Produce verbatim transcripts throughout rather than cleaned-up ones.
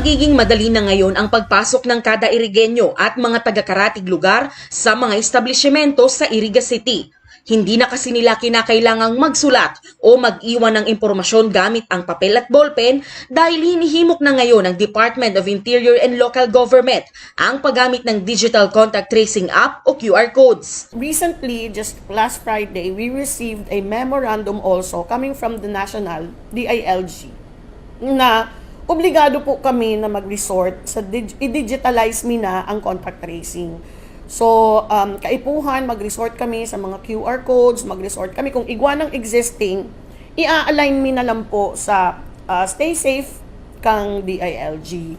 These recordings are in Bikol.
Nagiging madali na ngayon ang pagpasok ng kada Irigenyo at mga taga-karatig lugar sa mga establisyemento sa Iriga City. Hindi na kasi nila kinakailangang magsulat o mag-iwan ng impormasyon gamit ang papel at ballpen dahil hinihimok na ngayon ng Department of Interior and Local Government ang paggamit ng Digital Contact Tracing App o Q R codes. Recently, just last Friday, we received a memorandum also coming from the National D I L G na obligado po kami na mag-resort sa dig- i-digitalize mi na ang contact tracing. So, um, kaipuhan, mag-resort kami sa mga Q R codes, mag-resort kami kung igwa ng existing, i-align mi na lang po sa uh, Stay Safe kang D I L G.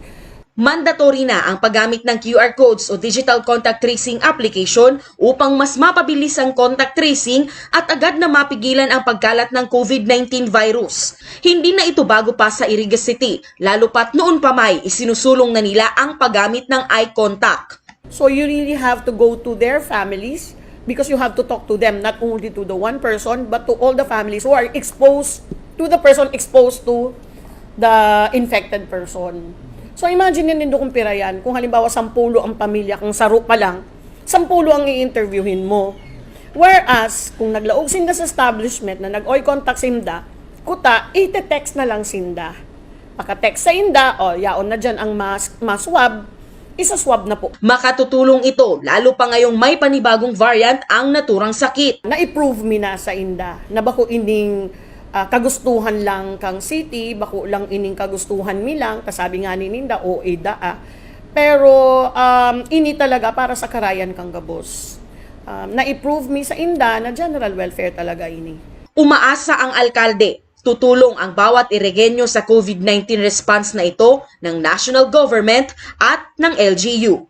Mandatory na ang paggamit ng Q R codes o Digital Contact Tracing Application upang mas mapabilis ang contact tracing at agad na mapigilan ang pagkalat ng COVID nineteen virus. Hindi na ito bago pa sa Iriga City, lalo pat noon pa may isinusulong na nila ang paggamit ng eye contact. So you really have to go to their families because you have to talk to them, not only to the one person, but to all the families who are exposed to the person exposed to the infected person. So imagine nindo kung pira yan, kung halimbawa sampulo ang pamilya, kung saro pa lang, sampulo ang i-interviewin mo. Whereas, kung naglaog sinda sa establishment na nag-eye contact sinda, kuta, ite-text na lang sinda. Paka-text sa inda, o yaon na dyan ang mas, maswab, isa-swab na po. Makatutulong ito, lalo pa ngayong may panibagong variant ang naturang sakit. Na-prove mi na sa inda na bako ining ah, kagustuhan lang kang city, bako lang ining kagustuhan mi lang, kasabi nga ni ninda, O A da ah. Pero um, ini talaga para sa karayan kang gabos. Um, na-prove mi sa inda na general welfare talaga ini. Umaasa ang alkalde, tutulong ang bawat Irigenyo sa COVID nineteen response na ito ng national government at ng L G U.